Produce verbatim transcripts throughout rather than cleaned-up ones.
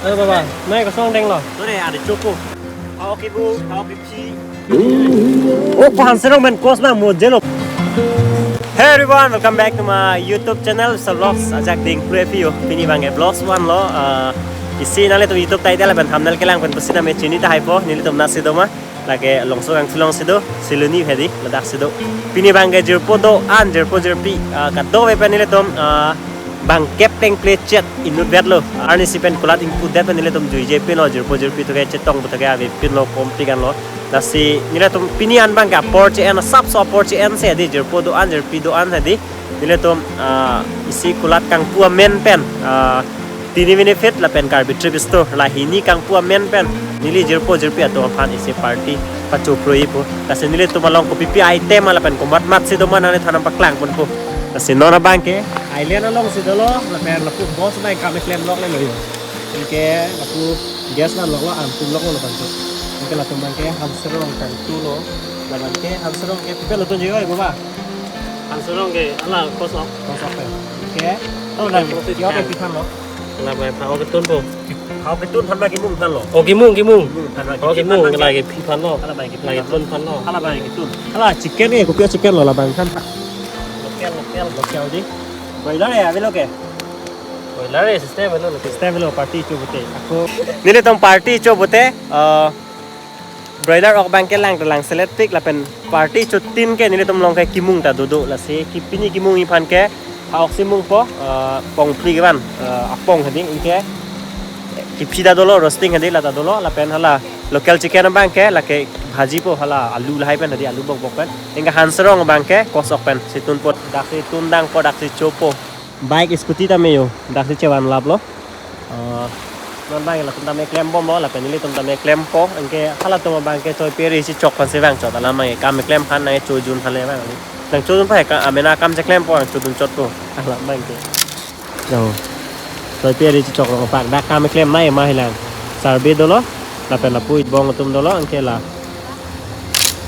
Halo baba, nai kosong denglo? Tore, ada chopo. Kau kibu, kau kipsi. Oh, pahan serong men kos bang mo jelo. Hey everyone, welcome back to my YouTube channel, Vishal Vlogs. Ajak ding pre view. Pini bang ke vlogs one lo. Uh, isi nanglitum YouTube title lapen thumbnail kelang pen pusi name chini tahai po. Nelitum nasi doma. Lake Longso Kangthulong si do, Siloni hedi, ladak si do. Pini bang ke jirpo do-an, jirpo jirpi, ah, kadokave pen nelitum, ah, bang kep teng play chat inut vet lo. Arnisi pen kulat ingpu det pen nelitum juije pin lo, jirpo jirpi atum ke chetong atum ke ave pin lo, kom pikan lo. Lasi nelitum pini an bang ke apor che-en, asapso apor che-en si di, jirpo do-an, jirpi do-an si di. Nelitum, ah, isi kulat kangpu amen pen, ah, Tini Benefit lapen Karbi Thrift Store la hini kangpu amen pen neli jirpo jirpi atum aphan isi party pachoproi po. Lasi nelitum along kopipi item lapen komat mat si doma nanglithan nangpaklang ponpo. Lasi non abang ke island along si dolo lapen lapu boss abang kam klem lok le lo yo. Anke lapu gas na lok lo, antum lok lo lapen tu. Anke latum abang ke Hanserong kangtu lo. Labang ke Hanserong ke pipel lo tun jiyo, eh, baba. Hanserong ke, ala, kosok. Kosok ke. Oke. Oh, lagi. Kosok yo, ikan. Ke piphan lo. Labang, pha-ok ketun po. Pha-ok ketun than ma kimung than lo. Oh, kimung, kimung. Kimung than ma. Oh, kimung, lagi piphan lo. Ala bang ketun. Lagi tun phan lo. Ala bang ketun. Ala chicken ni, kopi chicken lo labang than. Local, local. Local di. Broiler ya, avelo ke? Broiler ya, system avelo, system avelo, party cho pute. Ako. Nelitum party cho pute, eh, broiler ok abang ke lang ta lang selet pik lapen party chotin ke nelitum along ke kimung ta dodo, lasi ki pini kimung iphan ke pha-ok si mungpo, eh, pongphli kevan, eh, apong hedi, anke kiphi ta dolo, roasting hedi, la ta dolo lapen hala local chicken abang ke lake bhaji po, hala alu lahai pen hedi, alu bok bok pen. Anke Hanserong abang ke kosok pen si tun po, dak si tun dang po, dak si chopo. Bike scooty ta me yo, dak si chevan lap lo. Eh, non abang latum tame klem bom lo, lapen nelitum tame klempo, anke halatum abang ke choi peri si chok aphan si vangchot, alam abang ke kam klem aphan nangchojun aphan le vang. Nangchojun aphan ke amena kam cheklempo, nangchojun chotpo. Alam abang ke. Yo. Choi peri si chok lo pak dak kam klem nai ma hilang. Sarbe dolo, lapen lapu ibong atum dolo, anke la.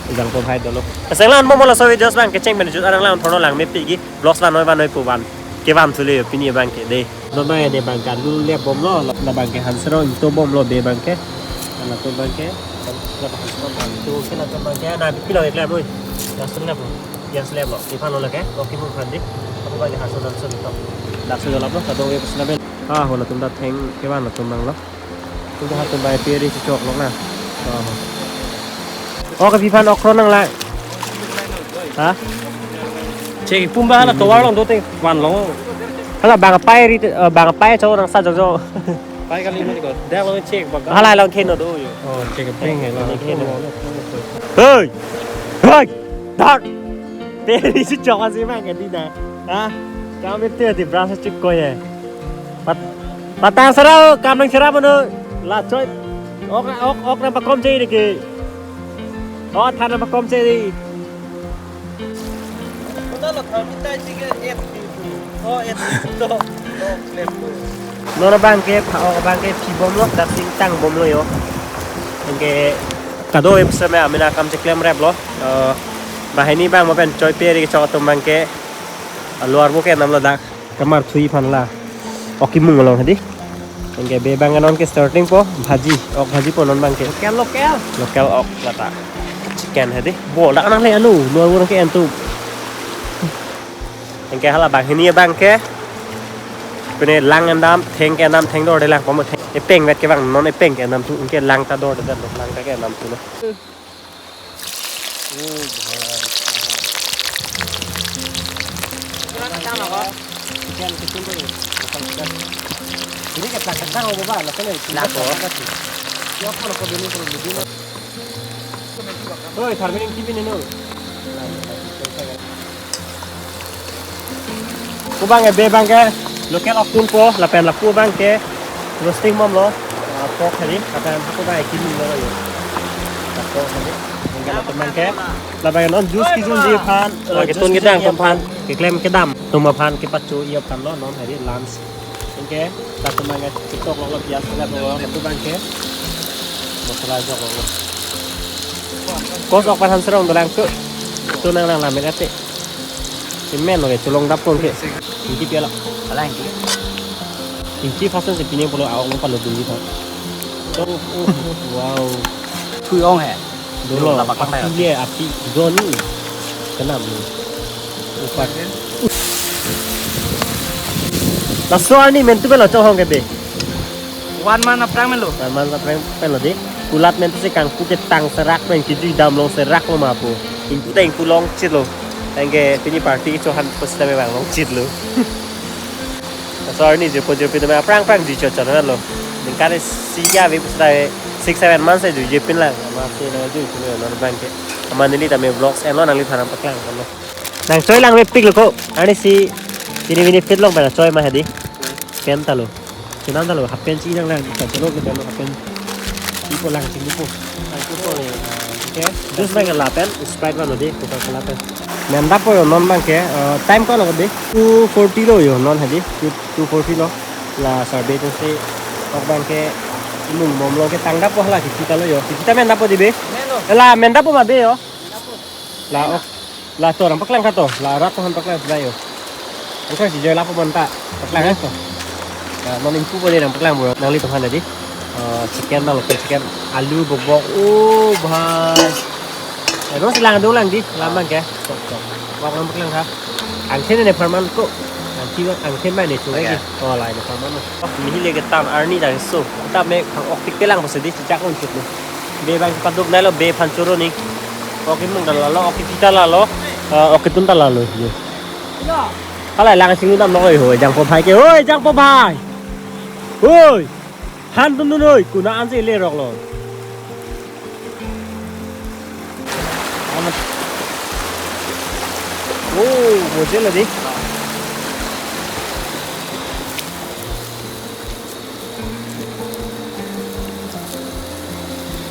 Ijang po bhai dolo. Asenglan mo mo laso videos abang kecheng pen jut arang lang thorno lang me pigi. Vlogs van noi van noi pu van. Kevan thule yo pini abang ke de. Non abang de bang ke alu le bom lo, la, labang ke Hanserong ingto bom lo be abang ke. Latum abang ke. La Hanserong bang tu ke latum abang ke. Na pilo ke klem oi. Langsung le bom. Gas le bom. Iphan lo lake. Oke, mung phan di. Ako abang ke Hanserong Hanserong to. Langsung lo lo. Kadokave pusna ben. Ah, ho latum ta theng kevan latum abang lo. Tum ta ha tum bai peri si chok lok na. Oh. Oh, ke piphan okro nang la. Ha? Che pum ba hala tovar along dote van long. Hala bang pai ri, eh, bang pai chok nang sa jok jok. Pai kali mati ko. Dak long che bang. Hala long keno do yo. Oh, che ke ping la. Keno. Hey! Hey! Dak! Peri si chok asi mang ke di na. Ha? Kami te di berasa chik ko ye. Pat, patang sarau, kam nang sarau mano. La choi. Ok, ok, ok nang pakom chai deke. Oh, than nang pakom chai di. Kota lo kami tai chike F T P. Oh, F T P to. Oh, klem. Non abang ke, pha-ok abang ke phi bom lo, dak si tang bom lo yo. Anke kadokave pusame amena kam cheklem rep lo. Eh, banghini abang mo pen choi peri kechok atum abang ke. Alu arvo ke nam lo dak. Kamar thui aphan la. Ok kimung along hedi. Anke be abang ke non ke starting po bhaji. Ok bhaji po non abang ke. Local, local. Local ok la ta. Chicken hedi. Bol dak nang le anu. Luar burang ke entu. Anke hala banghini abang ke. Pine lang endam, theng ke endam, theng dorde lang po mo theng. Epeng vet ke bang non epeng ke endam thu. Anke lang ta dorde dan lang ta ke endam thu lo. Oi, tharming kibi nino. Pu abang ke be abang ke local ok tun po, lapen lapu abang ke roasting bom lo, ah, pork hedi, lapen hapu abang ke kimung lo yo. Pork hedi, anke lapu abang ke, labang non juice kijunji aphan, ah, ketun juice kijunji kedang atum aphan, keklem kedam atum aphan kepacho-i aphan lo, non hedi lunch. Anke, latum abang ke chok lo lo, pias lo lo, lapu abang ke masala chok lo lo. Kos ok aphan Hanserong dolang tu. Tu nang nang lamen ate. Imen lo ke cholong dap pon ke. Ingki pia lo. Ala ingki. Inchi fasen si pine pulo aong palo dun di tha. Dong, oh, wow. Thui ong he. Dolo, lapak lapak api api. Ye, api. Doni. Kenam ni. Upat. Laso arni mentu pelo chohong ke be. One month aphrang melo. One month aphrang pelo de. Kulat mentu si kangpu ke tang serak pen kejui damlong serak lo ma pu. Ingpu ta ingpu longchit lo. Anke pini party kechohan pusitame vang longchit lo. Laso arni jirpo jirpi tame aphrang aphrang jui chot chot lo. Ningkan isi ke ave pusitame six seven months si juije pin lang. Amatsi nangjuipin lo non abang ke. Amat neli tame vlogs enlo nangliphan nangpaklang lo. Nangchoi lang mepik lo ko. Arni si pini pini fit long pen choi ma hedi. Pant ta lo. Chenam ta lo, half pant si nang lang, ta chelo ke ta lo half pant. Ipo lang chinglu po. Oke, juice abang ke lapen, Sprite abang lo di, Coca-Cola pen. Menda po yo non abang ke, eh, time ko lo di, two forty lo yo non hedi, two, two forty lo. La survey atum si, ok abang ke, imung bom lo ke tangda po hala, kiki ta lo yo, kiki ta menda po di be? Melo. La menda po ma be yo? Menda po. La ok. La to nangpaklang kha to, la rat to nangpaklang sudah yo. Angka si joy lapo manta, paklang ha to. Nah, non ingpu boleh nangpaklang bo, nanglitum aphan di. Eh, chicken na local chicken, alu bobok, oh bhai. Eh, non si lang dong lang di, lam abang ke. Sok sok. Wak nangpaklang kha. Angthin ne pharman ko. Angthin angthin mai ne chungai di. Oke. Oh, la ne pharman. Mihi le ketan arni dang so. Kita me khang ok tik pelang pasi di, chak un chit ne. Be abang paduk nai lo, be aphan choro ni. Ok imung ta lalo, ok ipi ta lalo, eh, ok itun ta lalo. Ye. Hala lang sing dam lo, oi, hoi, Jangpo bhai ke, hoi, Jangpo bhai. Hoi. Han tun tun, hoi, kuna ansi le rok lo. Oh, mujhe lagi.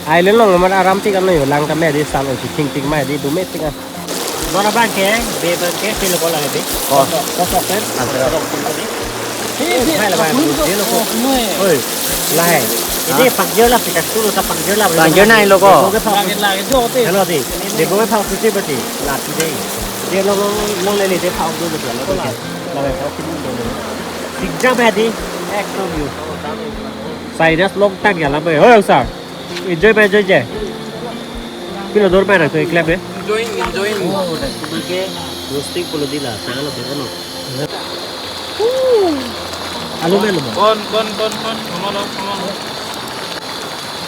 Island along amat aram tik an lo yo, lang tame di sal oi, thing tik mai di, do me tik an. Non abang ke, be abang ke, pilo ko lagi di. Oh. Kosok, kosok kan? Ah, kosok. Mai la abang, di lo ko. Oi, lahai. Ini pakjor la, kita suruh ta pakjor la. Pakjor nai lo ko. Lagi, lagi, jo te. Hello di. Di ko phak susi berarti. La ti di. Di lo, lo, lo, lo, le, le, di phak dulu di. Lo, lo. Lagi phak susi dulu. Sikja badi. Ekdom yo. Cyrus long tak ya la be. Hoi, sir. Enjoy ba, enjoy je. Pilo dor ba na to iklem be. Enjoying, enjoying. Oh, dak ke roasting pulo di la, tanglo be ano. Alu be lo. Kon, kon, kon, kon. Come on, come on.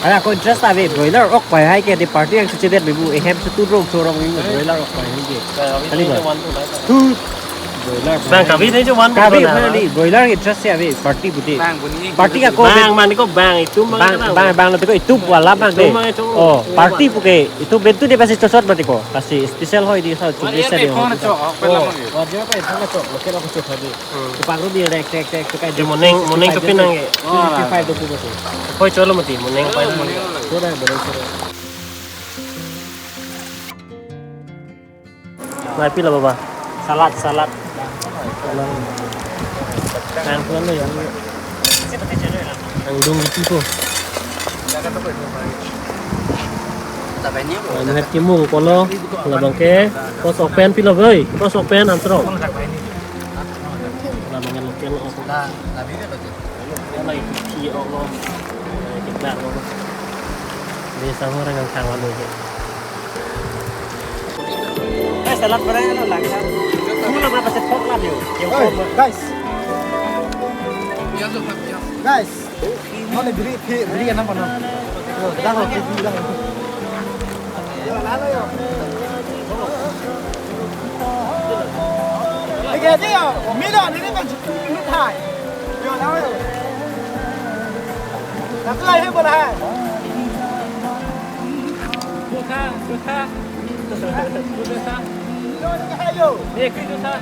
Ala ko interest ave broiler ok pai hai ke di party ang suceder bibu ehem sutu rong chorong bibu broiler ok pai hai ke. Kali ba? Tu. Broiler. Bang, kabi thank you one. Kabi broiler. Kali broiler interest ya ave party pute. Bang, buni. Party ka ko bang, bang ko bang, itu bang, bang, bang, bang, itu wala bang itu de. Bang itu. Oh, party puke itu bentu dia pasi chosot berarti ko. Pasi special hoi di sa. One year special before na chok, oh, pala mo. One year before na chok, local ako chok hadi. Hmm. Tupang ro di rek, rek, rek, tukai. Di moning, moning tupin nang e. Fifty five do berarti. Hoi cholo mati, moning pa. Moning. Chora, boleh chora. Nai pilo baba? Salad, salad. Nang tuan lo ya. Nang dung itu ko. Nang het kimung kolo. Labang ke. Kosok pen pilo boy. Kosok pen antro. Labang ke local. Yang lagi phi ok lo. Kita lo. Ini sama orang yang kawan aja. Eh, salad berapa lo lang? Semua berapa setok lah dia? Yang Oi, guys. Guys. Mana biri, biri, biri kenapa no? Yo, dah, biri dah. Lagi aja ya, mila ni kan lut hai. Yo, dah yo. Satu lagi boleh hai. Dosa, dosa. Dosa. Yo, ni hai yo. Ni kri dosa.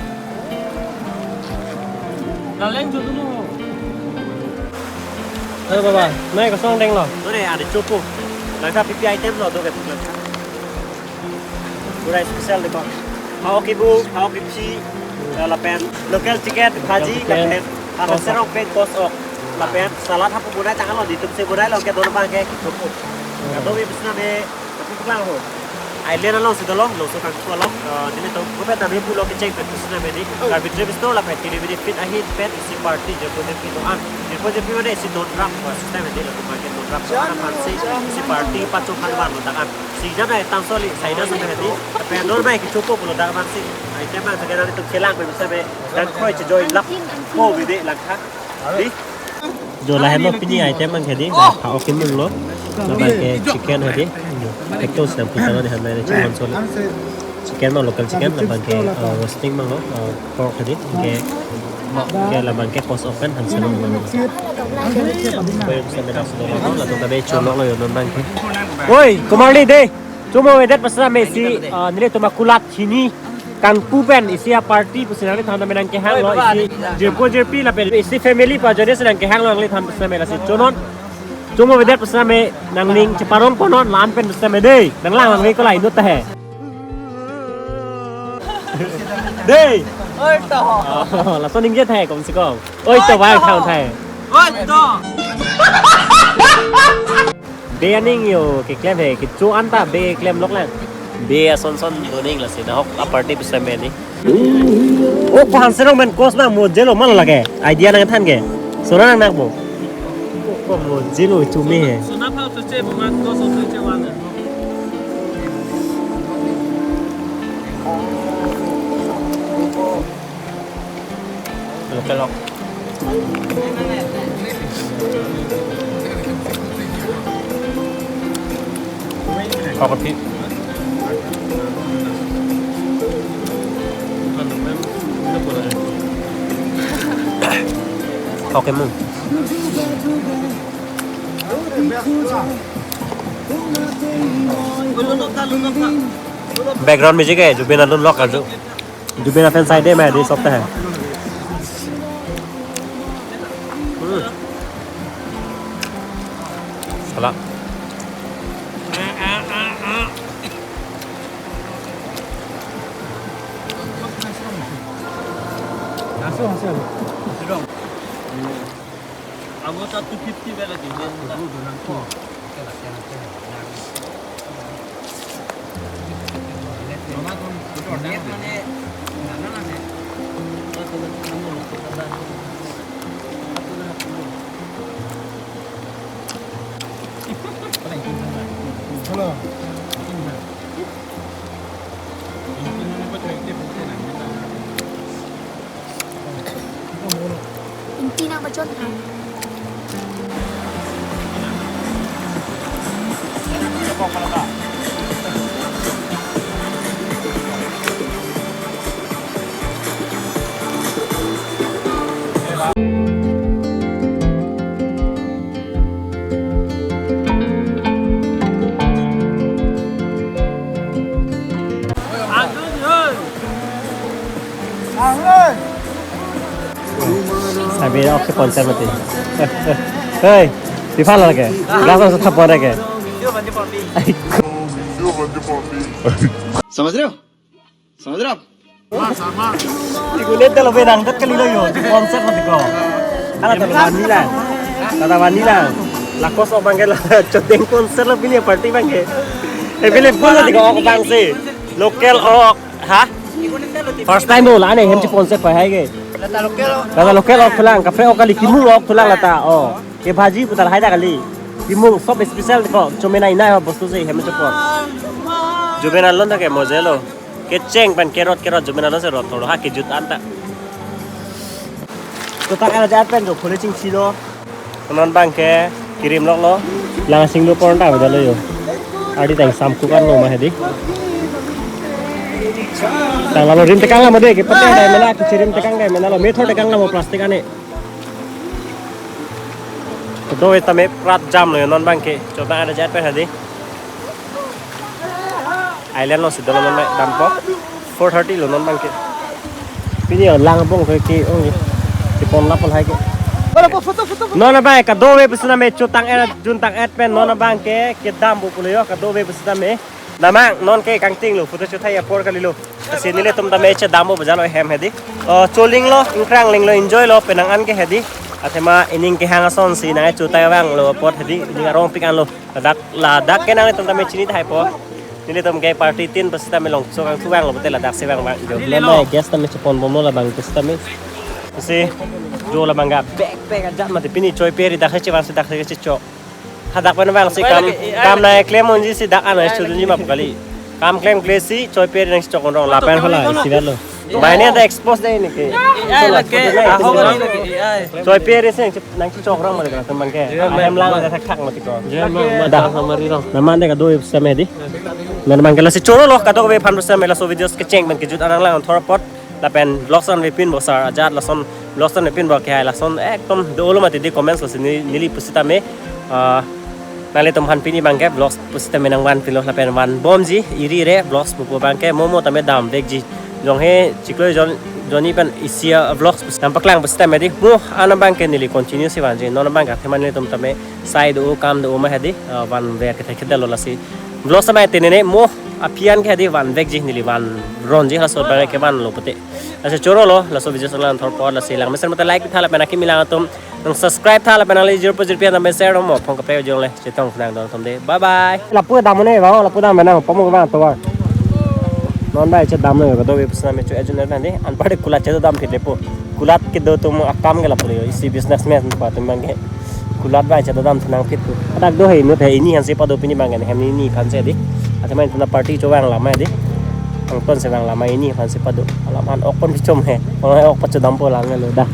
Laleng dulu. Halo baba, nai kosong deng lo. Dore ada chopo. Langka pipi item lo do ke. Pura special deko. Hao kibu, hao kichi, lapen local chicken, bhaji, local chicken, lapen hao serong pen kosok, lapen salad hapu bunai tanglo di tum se bunai lo ke don bang ke kitu. Kado bi bisna me, tapi pulang ho. Island alongsi dolo, Longso Kangpu along, eh, nelitum kopet ta bhi pulo kecheng pen pusitame di, Karbi Trip Store lapen Tilimini Fit ahin pen isi party jirpo jirpi do-an, jirpo jirpi mane isi non-rap, eh, system di, latum abangke non-rap do-an aphansi isi party pachok phan vanlo dak an. Si jam nai tangsoli, saida sa di, lapen non bai kechopo pulo dak aphansi. Item abang sekarang itu kelang pen pusitame, dan kroi chejoin lap ko bidi langkha. Di? Jo lahenlo pini item abangke di, ha, okay munglo. Labangke chicken hedi. Ekto sedang pita lo di han mai chicken solo. Chicken abang local chicken, labangke, uh, roasting abanglo, uh, pork hedi. Ke, ke labangke cost open han selo. Koyo sampai dak selo lo, latum ta be chonok lo yo non abangke. Oi, komarli de. Chomo avedet pusitame isi, uh, nelitum akulat hini. Kangpu pen isi a-party pusi nangliphan tame nangkehanglo, isi jirpo jirpi lapen isi family pu ajoine si nangkehanglo nangliphan pusitame, lasi chonon. Chomo avedet pusitame nangning cheparong ponon la-an pen pusitame dei. Nanglang nangve kola inut tahai. Dei. Oi to. Oh, laso ningje tahai kom se kom. Oi to, oi to, bang thang tahai. Oi to. Be aning yo keklem he, kecho anta be klemlok lang. Be ason son doning lasi nahok a-party pusitame ni. O ko han serong men kos na mo jelo mal lage. Idea nangthan ke. Sona nang nakbo. Ko mo jelo chume he. Sona phau to che bo man kos to che wan. Local lok. Kok kephi. Kok kemu. Background music hai, Zubeen alun lok arju. Zubeen a-fan side de, main di sob ta hai. Hmm. Salah. Langsung hasil. Abo ta two fifty bela di. Hello. Ingti nang bachon ha. Abi oke ponsel mati. Hei, di pala lagi. Gasa sa thapon lagi. समझ रहे हो? समझ रहे हो आप? Igulit dalo benang dat kalilo yo, konsep mati ko. Ala ta vanilla. Tata vanilla. Lakos ok abangke la chodeng konsep lo pini party abangke. E pini full mati ko ok abangsi. Local ok, ha? First time lo la ne hem si konsep pa hai ke. Lata local ok thulang, kaprek ok kali, kimung ok thulang lata. Oh. Ke bhaji putar hai ta kali. Kimung sob special ko, chomena inai ho bostu si hem chopor. Zubeen alun ta ke mo jelo. Kecheng pen kerot kerot Zubeen alun si rot thoro ha kejut anta. Chotang era jat pen jo khole chingsi lo. Non abangke kirim lok lo. Lang sing lo pon ta beda lo yo. Adi tang sam kukan lo ma hedi. Tang lalo rim tekang lama de ke pete dai mena ke rim tekang dai mena lo, methor tekang lama plastik ane. Kedo-ve tame prat jam lo non abangke. Chotang era jat pen hedi. Island alongsi dolo non dampo. Four thirty lo non abangke. Pini lang bong ke ke ong ke. Kepon lapon hai ke. Foto, foto, foto. Non abang kedo-ve pusitame chotang era juntang et pen non abangke kedam bo pulo yo kedo-ve pusitame. Damnang non ke kangting lo, photo shoot hai apor kalilo. Lasi nelitum tame chedam bo bajalo hem hedi. Oh, choling lo, ingkrang ling lo, enjoy lo, penang an ke hedi. Athema ining kehang asonsi nang chutai vanglo apot hedi, ining arong pik an lo. Ladak, ladak ke nanglitum tame chini tahai po. Nelitum ke party tin pusitame longso kangthu vanglo pute ladak si vang vang. Jo, nonai gas tame chepon bomlo labang pusitame. Si jo labang ke backpack ajat mati pini choi peri dak si vang si dak si chok. Hadak pen vang si kam, kam nangklem unji si dak anai student ji map kali. Kam klemkle si choi peri nangchok rong lapen hala isi velo. Bai ne ta expose dei ne ke. Ai lake, ahok lake, ai. Choi peri si nangchok rong mati kala teman ke. Ahem lang ada thak thak mati ko. Dah. Naman dei kado ipsam hedi. Memang ke lasi choro lo kadokave aphan pusitame laso videos kecheng pen kejut arang lang thor apot. Lapen vlogs an vepin bo sar ajat lason vlogs an vepin bo ke hai lason ekdom dolo mati dei comments lasi ni, neli pusitame. Ah, nanglitum aphan pini abang ke vlogs pusitame nangvanpilo lapen van bomji iri re vlogs pupu abang ke momo tame damvekji. Jong he chiklo jon jonni pen isi a vlogs pus nangpaklang pusitame dei. Mo an abang ke neli continue si vanji. Non abang ke athema nelitum tame sai do kam do ma hedi, ah, vanver kethe kedalo lasi. Vlogs tame tenene mo aphi an ke hedi vanvekji neli vanronji laso abang ke vanlo pute. Lasi choro lo laso video selang thor apot lasi lang mesen mata like tha lapen akimi lang atum nang subscribe tha lapen nangli zero point zero pi an tame share mo phong kape jong le chetong nang don thom dei. Bye bye. Lapu dam ne bang, lapu dam nang pom bang to bang. Non bai che dam ne kado ipsam me chu ejun ne dei. An pade kulat che dam phit le po. Kulat kedo atum akam ke lapu le isi businessman pa atum abang ke. Kulat bai che dam nangphit po. Adak do he nu the ini aphan si pado pini abang ke hem ni ni aphan si dei. Athema itum party cho vang lama dei. Angton si vang lama ini aphan si pado. Alam an ok pon pichom he. Ong ok pacho dampo lang lo dah.